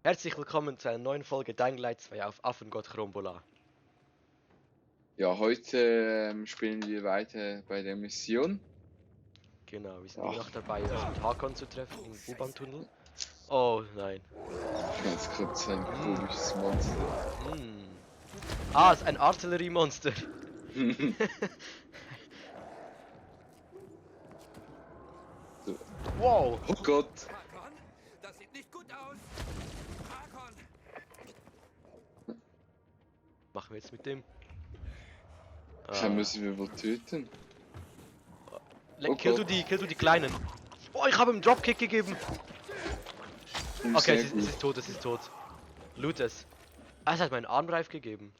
Herzlich willkommen zu einer neuen Folge Dying Light 2 auf Affengott Chrombola. Ja, heute spielen wir weiter bei der Mission. Genau, wir sind Ach. immer noch dabei, uns mit Hakon zu treffen im U-Bahn-Tunnel. Oh nein. Jetzt kommt so ein komisches Monster. Ah, es ist ein Artilleriemonster. So. Wow. Oh Gott! Hakon, das sieht nicht gut aus. Hakon, Machen wir jetzt mit dem. Den müssen wir wohl töten. Oh Kill Gott. du die Kleinen. Oh, ich habe ihm einen Dropkick gegeben. Okay, Sehr es ist tot, es ist tot. Loot es. Ah, es hat meinen Armreif gegeben.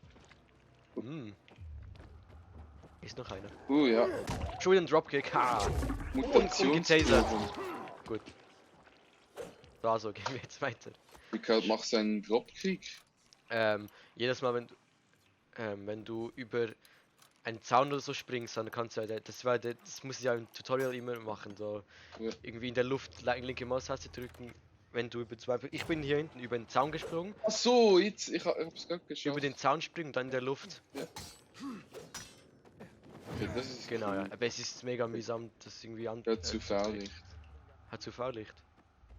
Ist noch einer. Ja. Schon wieder ein Dropkick. Ha. Mutationsproben. Gut. So, also gehen wir jetzt weiter. Wie machst du einen Dropkick? Jedes Mal, wenn du über einen Zaun oder so springst, dann kannst du ja, das muss ich ja im Tutorial immer machen, so Ja. irgendwie in der Luft linke Maustaste drücken, wenn du über zum Beispiel, ich bin hier hinten über den Zaun gesprungen, Ach so, jetzt, ich hab's gerade über geschafft. den Zaun springen und dann in der Luft. Ja. Okay, das ist Genau, cool. ja, aber es ist mega mühsam, das irgendwie an. Ja, zu Fahrlicht. Hat zu Fahrlicht.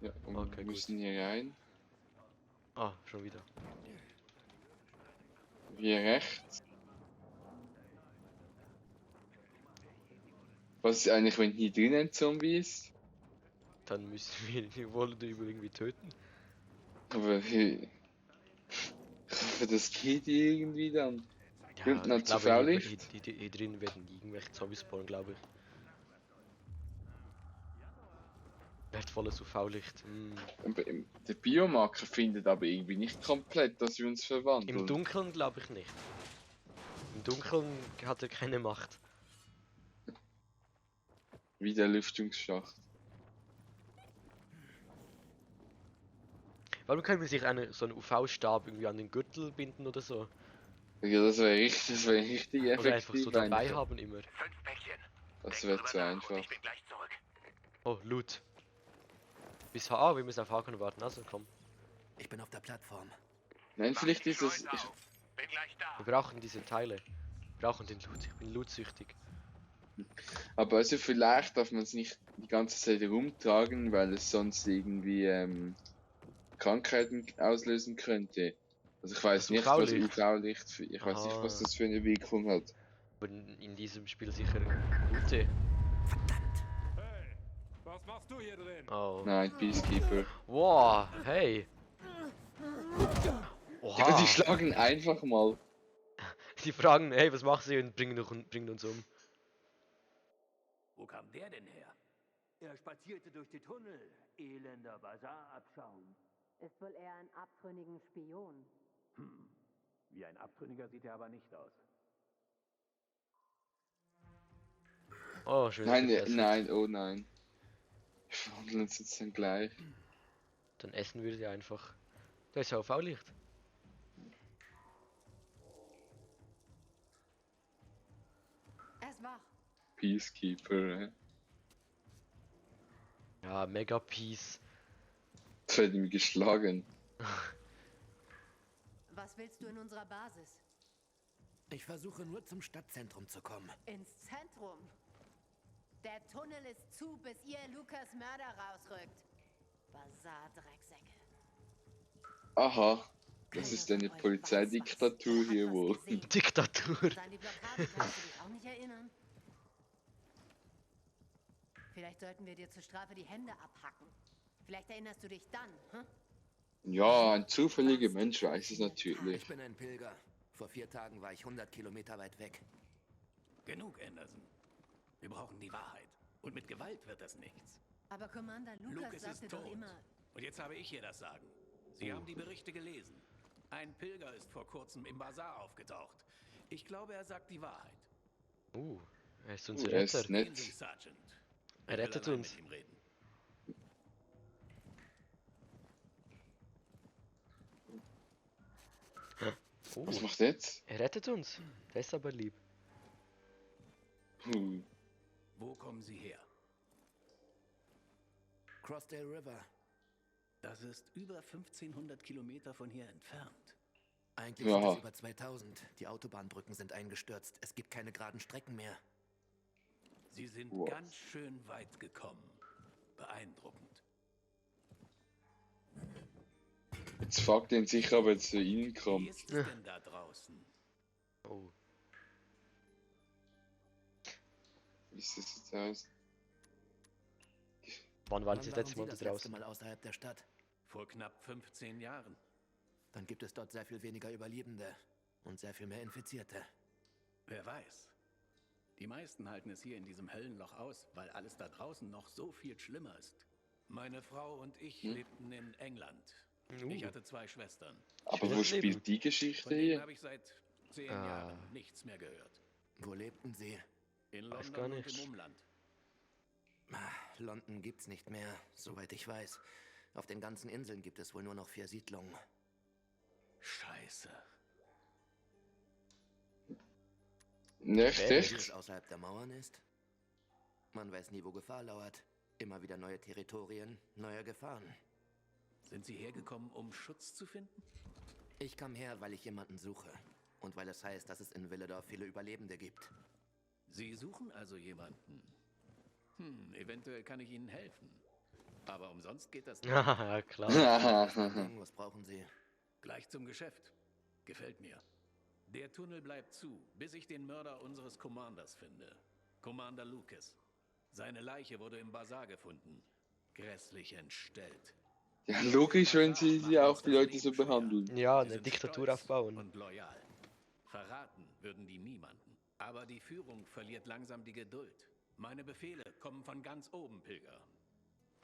Ja, und Okay, wir gut. müssen hier rein. Ah, schon wieder. Hier rechts. Was ist eigentlich, wenn hier drin ein Zombie ist? Dann müssen wir die Wolle irgendwie töten. Aber das geht irgendwie dann. Ja, Und dann ich zu glaube, Fahrlicht. hier drin werden irgendwelche Zombies spawnen, glaube ich. Wertvolles UV-Licht. Der Biomarker findet aber irgendwie nicht komplett, dass wir uns verwandeln. Im Dunkeln glaube ich nicht. Im Dunkeln hat er keine Macht. Wie der Lüftungsschacht. Warum können wir sich so einen UV-Stab irgendwie an den Gürtel binden oder so? Ja, das wäre richtig effektiv. Oder einfach so dabei eigentlich. haben immer. 5 Päckchen. Das Denk wäre drüber zu nach einfach. und ich bin gleich zurück. Oh, Loot. Bis wir müssen auf Hakon warten, also komm. Ich bin auf der Plattform. Nein, vielleicht ist es. Bin gleich da. Wir brauchen diese Teile. Wir brauchen den Loot. Ich bin lootsüchtig. Aber also vielleicht darf man es nicht die ganze Zeit rumtragen, weil es sonst irgendwie Krankheiten auslösen könnte. Also ich weiß Das nicht, was UV-Licht. UV-Licht, ich weiß nicht, was Aha. das für eine Wirkung hat. Aber in diesem Spiel sicher gute. Hey, was machst du hier drin? Oh. Nein, Peacekeeper. Wow, hey. Ja, Oha. die schlagen einfach mal. Die fragen, hey, was machst du und bringen uns um. Wo kam der denn her? Er spazierte durch die Tunnel, elender Basarabschaum. Ist wohl eher ein abtrünnigen Spion. Wie ein Abtrünniger sieht er aber nicht aus. Oh, schön. Nein, oh nein. Wir verwandeln uns jetzt dann gleich. Dann essen wir sie einfach. Da ist ja UV-Licht. Er ist wach. Peacekeeper. Ja, Mega Peace. Das wird ihm geschlagen. Was willst du in unserer Basis? Ich versuche nur zum Stadtzentrum zu kommen. Ins Zentrum. Der Tunnel ist zu, bis ihr Lukas Mörder rausrückt. Basar-Drecksäcke. Aha, das ist eine Polizeidiktatur hier wohl. Diktatur. An die Blockade kannst du dich auch nicht erinnern? Vielleicht sollten wir dir zur Strafe die Hände abhacken. Vielleicht erinnerst du dich dann, hm? Ja, ein zufälliger Mensch weiß es natürlich. Ich bin ein Pilger. Vor 4 Tagen war ich 100 Kilometer weit weg. Genug, Anderson. Wir brauchen die Wahrheit. Und mit Gewalt wird das nichts. Aber Commander Lukas Lucas sagte ist doch tot. immer... Und jetzt habe ich hier das Sagen. Sie haben die Berichte gelesen. Ein Pilger ist vor kurzem im Bazar aufgetaucht. Ich glaube, er sagt die Wahrheit. Er ist unser Er ist Retter. nett. Gehen Sie, Sergeant. Ich Er will rettet allein uns. mit ihm reden. Was macht er jetzt? Er rettet uns. Der ist aber lieb. Wo kommen Sie her? Crossdale River. Das ist über 1500 Kilometer von hier entfernt. Eigentlich sind Ja. es über 2000. Die Autobahnbrücken sind eingestürzt. Es gibt keine geraden Strecken mehr. Sie sind Wow. ganz schön weit gekommen. Beeindruckend. Jetzt fragt ihn sicher, ob er zu ihnen Wie kommt. ist es denn da draußen? Oh. Wie ist das jetzt aus? Wann waren Wann Sie das waren letzte Sie Mal das da letzte draußen? Mal außerhalb der Stadt? Vor knapp 15 Jahren. Dann gibt es dort sehr viel weniger Überlebende und sehr viel mehr Infizierte. Wer weiß. Die meisten halten es hier in diesem Höllenloch aus, weil alles da draußen noch so viel schlimmer ist. Meine Frau und ich lebten in England. Ich hatte 2 Schwestern. Aber Schönes wo spielt Leben. die Geschichte Von denen hier? habe ich seit 10 Ah. Jahren nichts mehr gehört. Wo lebten Sie? In Weiß London gar und nicht. im Umland. London gibt's nicht mehr, soweit ich weiß. Auf den ganzen Inseln gibt es wohl nur noch 4 Siedlungen. Scheiße. Nicht Wer Wie echt? es außerhalb der Mauern ist? Man weiß nie, wo Gefahr lauert. Immer wieder neue Territorien, neue Gefahren. Sind Sie hergekommen, um Schutz zu finden? Ich kam her, weil ich jemanden suche. Und weil es heißt, dass es in Villedorf viele Überlebende gibt. Sie suchen also jemanden. Eventuell kann ich Ihnen helfen. Aber umsonst geht das nicht. Ja, klar. Das ist mein Ding. Was brauchen Sie? Gleich zum Geschäft. Gefällt mir. Der Tunnel bleibt zu, bis ich den Mörder unseres Commanders finde. Commander Lucas. Seine Leiche wurde im Bazar gefunden. Grässlich entstellt. Ja, logisch, wenn sie auch die Leute so behandeln. Ja, Sie eine sind Diktatur stolz aufbauen. Und loyal. Verraten würden die niemanden. Aber die Führung verliert langsam die Geduld. Meine Befehle kommen von ganz oben, Pilger.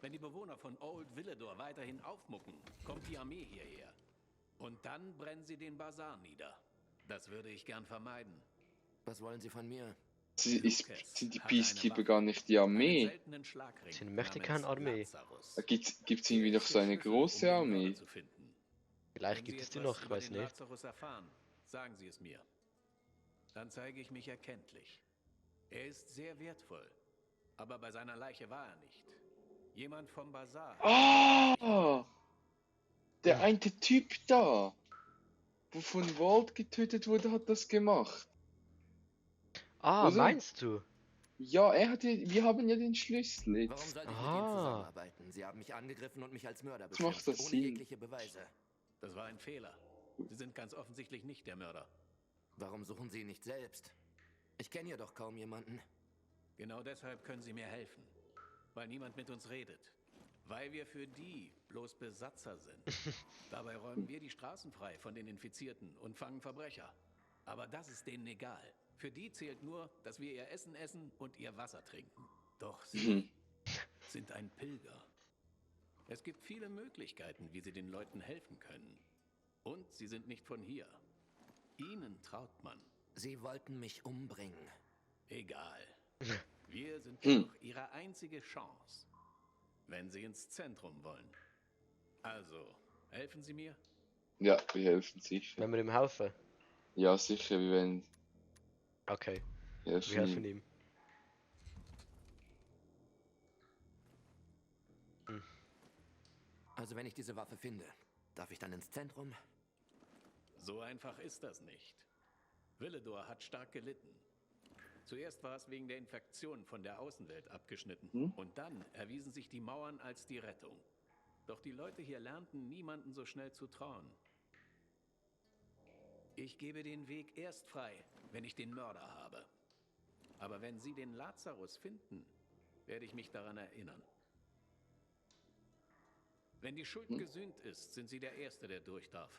Wenn die Bewohner von Old Villedor weiterhin aufmucken, kommt die Armee hierher. Und dann brennen sie den Bazar nieder. Das würde ich gern vermeiden. Was wollen Sie von mir? Sind die Peacekeeper gar nicht die Einen Armee? seltenen Schlagring Sie möchte namens keine Armee. Lazarus. Gibt's irgendwie noch so eine große Armee? Vielleicht Wenn gibt Sie es die etwas noch, ich über weiß den nicht. Lazarus erfahren, sagen Sie es mir. Dann zeige ich mich erkenntlich. Er ist sehr wertvoll, aber bei seiner Leiche war er nicht. Jemand vom Bazar. Ah! Der eine Typ da, wo von Walt getötet wurde, hat das gemacht. Ah, Oder? meinst du? Ja, wir haben ja den Schlüssel Warum jetzt. sollte ich mit Ah. Ihnen zusammenarbeiten? Sie haben mich angegriffen und mich als Mörder Jetzt macht beschimpft, das ohne Sinn. jegliche Beweise. Das war ein Fehler. Sie sind ganz offensichtlich nicht der Mörder. Warum suchen Sie ihn nicht selbst? Ich kenne hier doch kaum jemanden. Genau deshalb können Sie mir helfen. Weil niemand mit uns redet. Weil wir für die bloß Besatzer sind. Dabei räumen wir die Straßen frei von den Infizierten und fangen Verbrecher. Aber das ist denen egal. Für die zählt nur, dass wir ihr Essen essen und ihr Wasser trinken. Doch sie sind ein Pilger. Es gibt viele Möglichkeiten, wie sie den Leuten helfen können. Und sie sind nicht von hier. Ihnen traut man. Sie wollten mich umbringen. Egal. Wir sind doch ihre einzige Chance. Wenn sie ins Zentrum wollen. Also, helfen Sie mir? Ja, wir helfen sicher. Wenn wir ihm helfen? Ja, sicher, wir werden Okay, helfen. wir helfen ihm. Also wenn ich diese Waffe finde, darf ich dann ins Zentrum? So einfach ist das nicht. Villedor hat stark gelitten. Zuerst war es wegen der Infektion von der Außenwelt abgeschnitten. Und dann erwiesen sich die Mauern als die Rettung. Doch die Leute hier lernten niemanden so schnell zu trauen. Ich gebe den Weg erst frei, wenn ich den Mörder habe. Aber wenn Sie den Lazarus finden, werde ich mich daran erinnern. Wenn die Schuld gesühnt ist, sind Sie der Erste, der durch darf.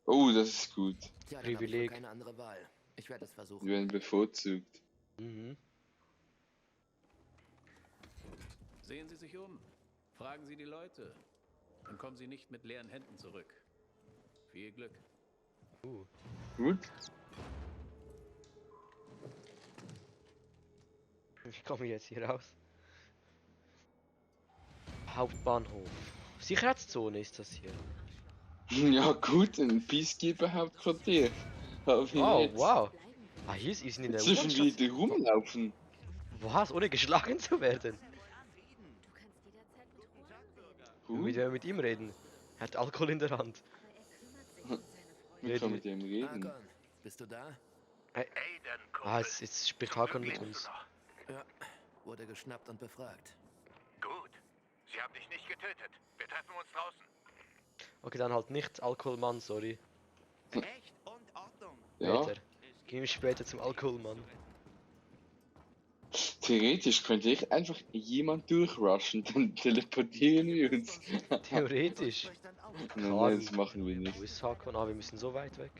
Oh, das ist gut. Tja, dann habe ich wohl Privileg. keine andere Wahl. Ich werde es versuchen. Wir werden bevorzugt. Mhm. Sehen Sie sich um. Fragen Sie die Leute. Dann kommen Sie nicht mit leeren Händen zurück. Viel Glück. Gut? Wie komme ich jetzt hier raus? Hauptbahnhof. Sicherheitszone ist das hier. Ja gut, ein Peacekeeper-Hauptquartier. Haben wir Oh, jetzt. wow. Ah, hier ist in der Dürfen wir U-Bahn. da rumlaufen? Was? Ohne geschlagen zu werden? Du kannst jederzeit mit Ruhe reden. Wie wir mit ihm reden. Er hat Alkohol in der Hand. Wir können mit dem reden. Hakon, bist du da? Jetzt spricht Hakon mit uns. Ja, wurde geschnappt und befragt. Gut. Sie haben dich nicht getötet. Wir treffen uns draußen. Okay, dann halt nicht Alkoholmann, sorry. Echt und Ordnung. Ja, Später. Gehen wir später zum Alkoholmann. theoretisch könnte ich einfach jemand durchrushen, dann teleportieren wir uns. Theoretisch. Nein, das machen wir Wo nicht. ist Hakon? Ah, wir müssen so weit weg.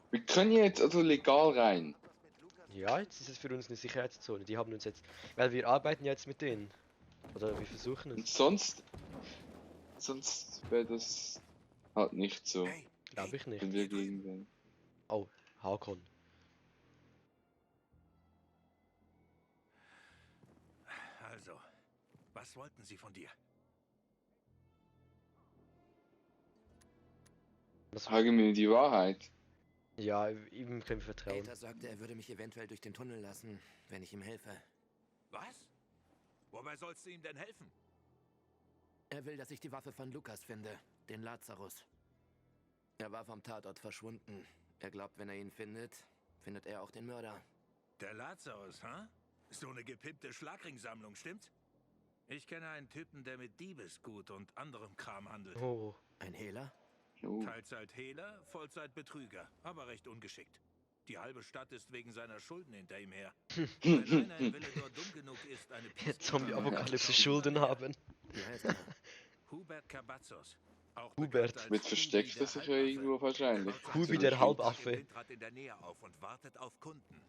Wir können jetzt also legal rein. Ja, jetzt ist es für uns eine Sicherheitszone. Die haben uns jetzt. Weil wir arbeiten ja jetzt mit denen. Oder wir versuchen Und es. sonst wäre das halt nicht so, Glaube ich nicht. wenn wir gegen den. Oh, Hakon. Also, was wollten sie von dir? Sagen wir die Wahrheit. Ja, ihm können wir vertrauen. Aether sagte, er würde mich eventuell durch den Tunnel lassen, wenn ich ihm helfe. Was? Wobei sollst du ihm denn helfen? Er will, dass ich die Waffe von Lukas finde, den Lazarus. Er war vom Tatort verschwunden. Er glaubt, wenn er ihn findet, findet er auch den Mörder. Der Lazarus, ha? So eine gepimpte Schlagringsammlung, stimmt's? Ich kenne einen Typen, der mit Diebesgut und anderem Kram handelt. Oh, Ein Hehler? Oh. Teilzeit Hehler, Vollzeit Betrüger, aber recht ungeschickt. Die halbe Stadt ist wegen seiner Schulden hinter ihm her. Wenn einer in Villedor dumm genug ist, eine Zombie-Apokalypse Schulden haben. Wie heißt er? Hubert Kabazos. Auch Hubert. bekannt als Mit versteckt Hubi er sich ja der irgendwo Halbaffe. wahrscheinlich. Hubi der Halbaffe. Im Windrad in der Nähe auf und wartet auf Kunden.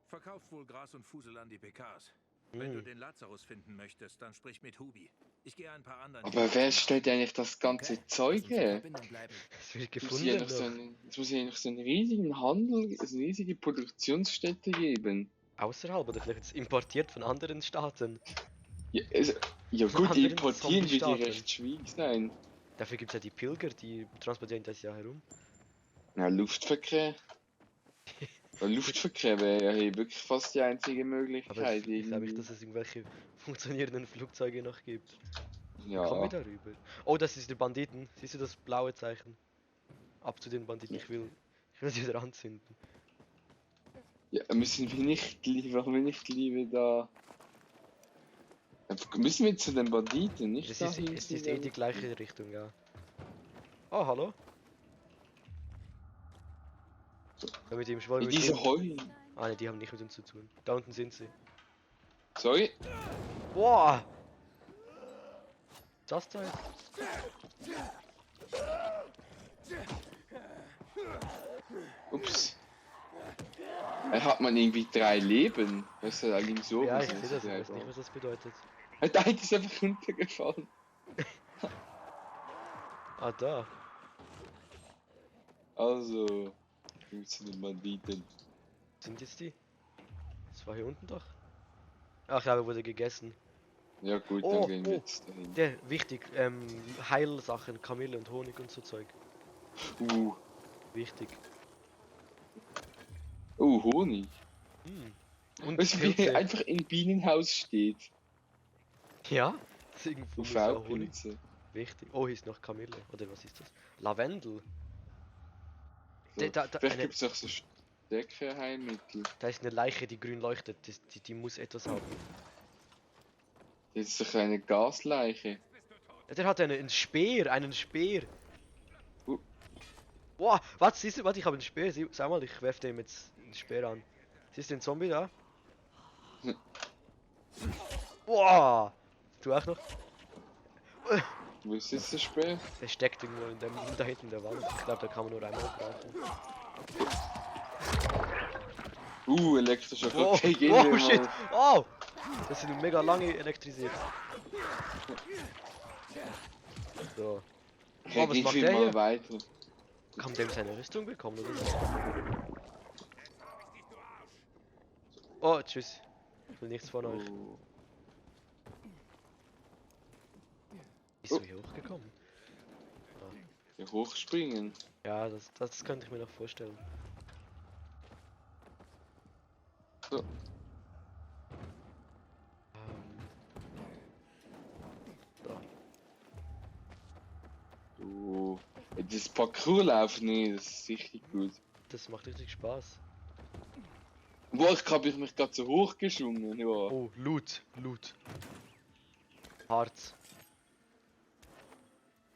Verkauft wohl Gras und Fusel an die PKs. Wenn du den Lazarus finden möchtest, dann sprich mit Hubi. Ich gehe ein paar anderen. Aber wer stellt eigentlich das ganze Zeug Lass uns in her? Verbindung bleiben. Es wird Es muss hier gefunden. noch so Noch. einen, es muss hier noch so einen riesigen Handel, so eine riesige Produktionsstätte geben. Außerhalb oder vielleicht jetzt importiert von anderen Staaten. Ja, also, ja Von gut, anderen importieren wird die Zombie-Staaten. recht schwierig sein. Dafür gibt es ja die Pilger, die transportieren das ja herum. Na, Luftverkehr. Weil Luftverkehr wäre ja hier wirklich fast die einzige Aber Möglichkeit. ich glaube nicht, irgendwie. dass es irgendwelche funktionierenden Flugzeuge noch gibt. Kommen wir Ja, darüber? Oh, das ist die Banditen. Siehst du das blaue Zeichen? Ab zu den Banditen. Ich will sie wieder anzünden. ja, müssen wir nicht lieber da. Müssen wir zu den Banditen, nicht Es dahin ist zu eh den- die gleiche Richtung, ja. Oh, hallo? Ja, mit dem wollen wir Wie mit diese dem- Heulen. Ah ne, die haben nicht mit uns zu tun. Da unten sind sie. Sorry. Boah! Das da jetzt? Ups. Er hat man irgendwie 3 Leben. Was soll eigentlich so? Ja, was ich ist sehe das. Ich der weiß nicht, was das bedeutet. Der eine ist einfach runtergefallen. Ah, da. Also. Wir sind den Banditen. Sind jetzt die? Das war hier unten doch. Ach ja, wurde gegessen. Ja gut, Oh, dann gehen wir oh. jetzt dahin. Der, wichtig, Heilsachen, Kamille und Honig und so Zeug. Wichtig. Honig. Und Was wie Pilze. einfach im Bienenhaus steht. Ja? Das ist irgendwo muss ja Honig. UV-Pilze. Wichtig. Oh, hier ist noch Kamille. Oder was ist das? Lavendel. So. Da Vielleicht eine- gibt es auch so Steckerheilmittel. Da ist eine Leiche, die grün leuchtet. Die muss etwas haben. Das ist doch eine Gasleiche. Ja, der hat einen Speer, einen Speer. Uh. Boah, was siehst du? Warte, ich habe einen Speer. Sag mal, ich werf dem jetzt einen Speer an. Siehst du den Zombie da? Boah! Du auch noch? Wo ist jetzt der Speer? Der steckt irgendwo da hinten in der Wand. Ich glaube, da kann man nur einmal brauchen. Elektrischer. Oh, Okay, gehen wir oh mal. shit! Oh! Das sind mega lange elektrisiert. So. Okay, Oh, was gehen macht wir der mal hier? weiter. Kann dem seine Rüstung bekommen oder so? Oh, tschüss. Ich will nichts von euch. Oh. Bist du hier hochgekommen? Ja, hochspringen. Ja, das könnte ich mir noch vorstellen. So. Das Parkourlaufen, nee, das ist richtig gut. Das macht richtig Spaß. Boah, ich hab mich gerade so hochgeschwungen, ja. Oh, Loot. Harz.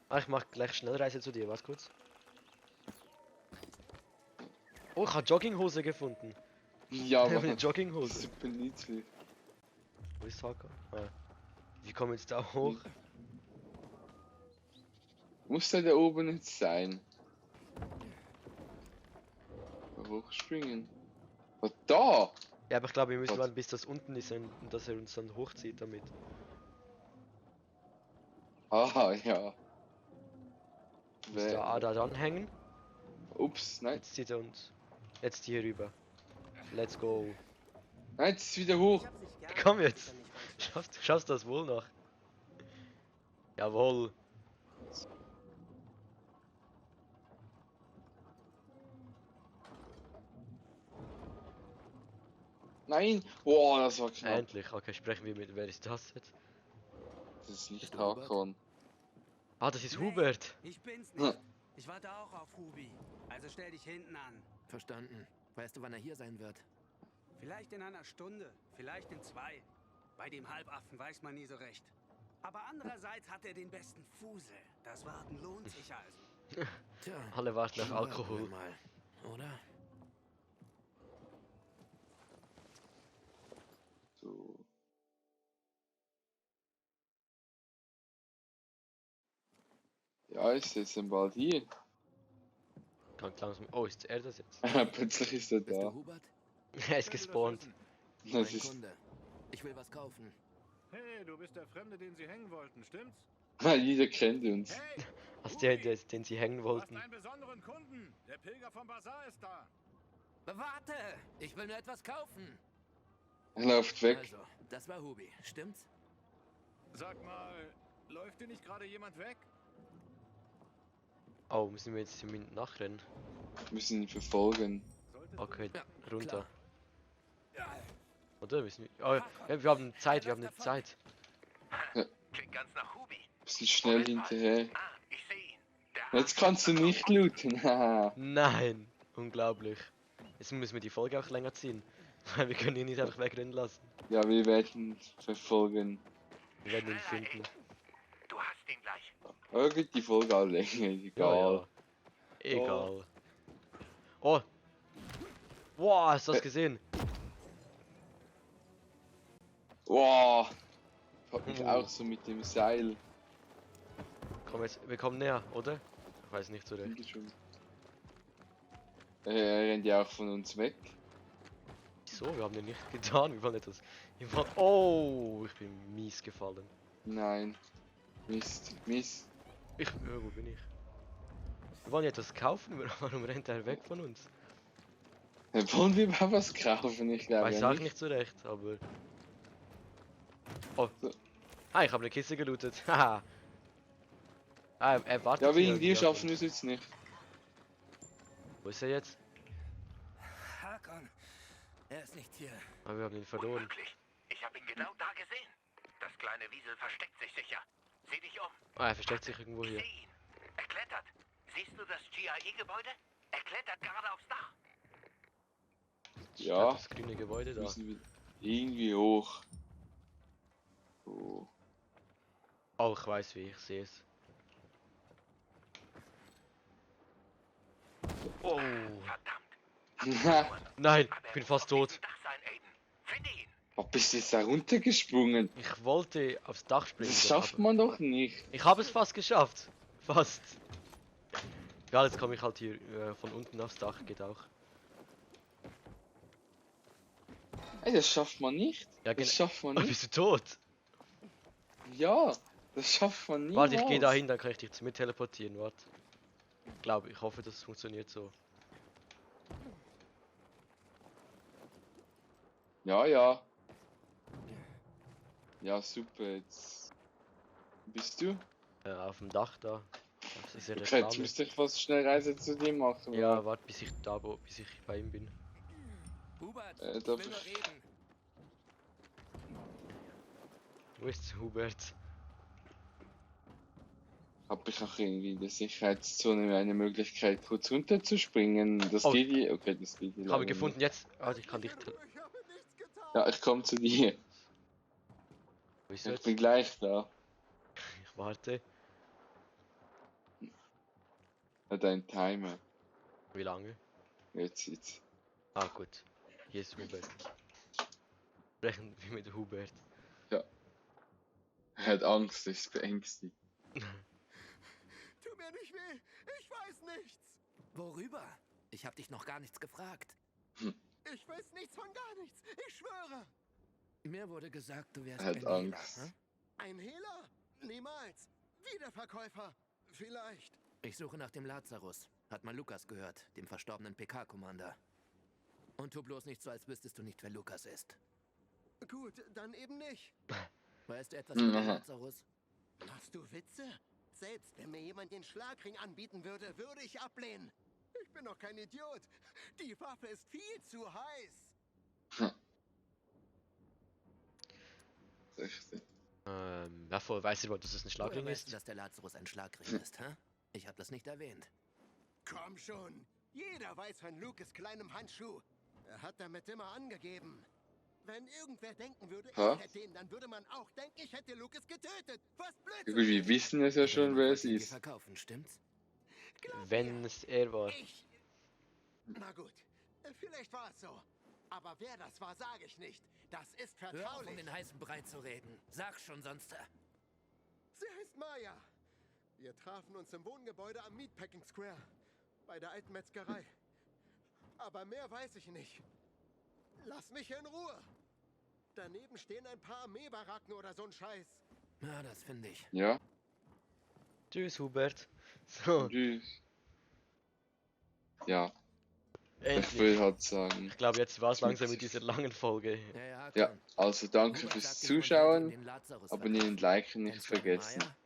Ah, ich mach gleich Schnellreise zu dir, warte kurz. Oh, ich habe Jogginghose gefunden. Ja, Eine aber Jogginghose. super nützlich. Wo ist Haka? Ah. Wie kommen wir jetzt da hoch? Muss der da oben nicht sein? Hochspringen. Was da? Ja, aber ich glaube, wir müssen Was? warten, bis das unten ist und dass er uns dann hochzieht damit. Ah, ja. Muss da dran hängen. Ups, nein. Jetzt zieht er uns. Jetzt hier rüber. Let's go. Nein, jetzt ist wieder hoch. Komm jetzt. Schaffst du das wohl noch? Jawohl. Nein. Boah, das war knapp. Endlich. Okay, sprechen wir mit. Wer ist das jetzt? Das ist nicht Bist du Hubert? Hakon. Ah, das ist Hubert. Ich bin's nicht. Ich warte auch auf Hubi. Also stell dich hinten an. Verstanden. Weißt du, wann er hier sein wird? Vielleicht in einer Stunde, vielleicht in 2. Bei dem Halbaffen weiß man nie so recht. Aber andererseits hat er den besten Fusel. Das Warten lohnt sich also. Tja, Alle warten nach warten wir Alkohol. mal, oder? So. Ja, ist jetzt dann bald hier. Ganz langsam. Oh, ist er das jetzt? Plötzlich ist er Bist da. du Hubert? Er ist gespawnt. Das Mein ist. Kunde. Ich will was kaufen. Hey, du bist der Fremde, den sie hängen wollten, stimmt's? Jeder kennt uns. Hey, Als der, den sie hängen du hast wollten. einen besonderen Kunden. Der Pilger vom Bazar ist da. Warte! Ich will nur etwas kaufen. Er läuft weg. Also, das war Hubi, stimmt's? Sag mal, läuft dir nicht gerade jemand weg? Oh, müssen wir jetzt ihm nachrennen? Wir müssen ihn verfolgen. Solltest du Okay, Ja, runter. klar. Oder? Müssen wir... Oh, ja, wir haben Zeit, wir haben eine Zeit. Klingt ganz nach Hubi. Bisschen schnell hinterher. Ah, ich sehe ihn. Der Jetzt kannst du nicht looten. Haha. Nein! Unglaublich. Jetzt müssen wir die Folge auch länger ziehen. Weil wir können ihn nicht einfach wegrennen lassen. Ja, wir werden verfolgen. Wir werden ihn finden. Du hast ihn gleich. Irgendwie die Folge auch länger, egal. Ja, ja. Egal. Oh! Wow, hast du das gesehen? Wow! Hab mich Oh. auch so mit dem Seil. Komm jetzt, wir kommen näher, oder? Ich weiß nicht so recht. Er rennt ja auch von uns weg. Wieso? Wir haben den nicht getan. Wir wollen etwas. Wir wollen... Oh, ich bin mies gefallen. Nein. Mist, Mist. Wo bin ich? Wir wollen etwas kaufen. Warum rennt er weg von uns? Wollen wir mal was kaufen? Ich glaube Weiß ja auch nicht so recht, aber... Oh. So. Ah, ich habe eine Kiste gelootet. Haha. Ah, er wartet. Ja, wegen wieder dir auf schaffen wir uns. es jetzt nicht. Wo ist er jetzt? Hakon, er ist nicht hier. Ah, wir haben ihn verloren. Wirklich. Ich habe ihn genau da gesehen. Das kleine Wiesel versteckt sich sicher. Sieh dich um. Ah, er versteckt sich irgendwo Ich hier. sehe ihn. Er klettert. Siehst du das GIE-Gebäude? Er klettert gerade aufs Dach. Ja. Das grüne Gebäude da. Müssen wir irgendwie hoch. So. Oh, ich weiß wie, ich sehe es. Oh. Verdammt. Nein, Aber ich er bin muss fast auf tot. diesem Dach sein, Aiden. Finde ihn. Bist du jetzt da runtergesprungen? Ich wollte aufs Dach springen. Das schafft aber- man doch nicht. Ich habe es fast geschafft. Fast. Ja, jetzt komme ich halt hier von unten aufs Dach, geht auch. Ey, das schafft man nicht. Ja, Das schafft man Oh, nicht. bist du tot? Ja, das schafft man nicht. Warte, ich gehe da hin, dann kann ich dich zu mir teleportieren, warte. Ich hoffe, das funktioniert so. Ja, ja. Ja, super. Jetzt bist du? Auf dem Dach da. Das ist ja Okay, jetzt Reklame. müsste ich fast schnell Reise zu dir machen. Ja, warte, bis ich bis ich bei ihm bin. Hubert, da ich will bist- nur reden. Wo ist Hubert? habe ich auch irgendwie in der Sicherheitszone eine Möglichkeit, kurz runterzuspringen. Das Oh. geht hier. Okay, das geht hier. Habe leider gefunden jetzt. Ah, ich kann dich. nicht. Ja, ich komme zu dir. Wo ist Ich jetzt? bin gleich da. Ich warte. Hat einen Timer. Wie lange? Jetzt. Ah, gut. Hier ist Hubert. Sprechen wir mit Hubert. Er hat Angst, ist beängstigt. Tu mir nicht weh, ich weiß nichts. Worüber? Ich hab dich noch gar nichts gefragt. Ich weiß nichts von gar nichts, ich schwöre. Mir wurde gesagt, du wärst Er hat ein Hehler, Angst. hm? Ein Hehler? Niemals. Wiederverkäufer? Vielleicht. Ich suche nach dem Lazarus. Hat mal Lukas gehört, dem verstorbenen PK-Commander. Und tu bloß nicht so, als wüsstest du nicht, wer Lukas ist. Gut, dann eben nicht. Weißt du etwas über den Aha. Lazarus? Machst du Witze? Selbst wenn mir jemand den Schlagring anbieten würde, würde ich ablehnen. Ich bin doch kein Idiot. Die Waffe ist viel zu heiß. 16. Wer voll weiß überhaupt, dass es ein Schlagring Woher weißt du, ist? dass der Lazarus ein Schlagring ist, hä? Ich hab das nicht erwähnt. Komm schon. Jeder weiß von Lucas kleinem Handschuh. Er hat damit immer angegeben. Wenn irgendwer denken würde, Ha? ich hätte ihn, dann würde man auch denken, ich hätte Lucas getötet. Was Ja, Blödsinn. gut, wir wissen es ja schon, wer es Wollte ihn dir ist. verkaufen, stimmt's? Wenn es er war. Ich. Na gut. Vielleicht war es so. Aber wer das war, sage ich nicht. Das ist Hör auf, um vertraulich. den heißen Brei zu reden. Sag schon sonst. Sie heißt Maya. Wir trafen uns im Wohngebäude am Meatpacking Square. Bei der alten Metzgerei. Aber mehr weiß ich nicht. Lass mich in Ruhe. Daneben stehen ein paar Armeebaracken oder so ein Scheiß. Ja, das finde ich. Ja, Tschüss, Hubert. So, tschüss. Ja, ich endlich. will halt sagen. Ich glaube, jetzt war es langsam mit dieser langen Folge. Ja, Ja, komm. also danke Hubert fürs sagt, ich wollte Zuschauen. ihm den Lazarus Abonnieren und liken nicht Kennst du eine vergessen. Maya?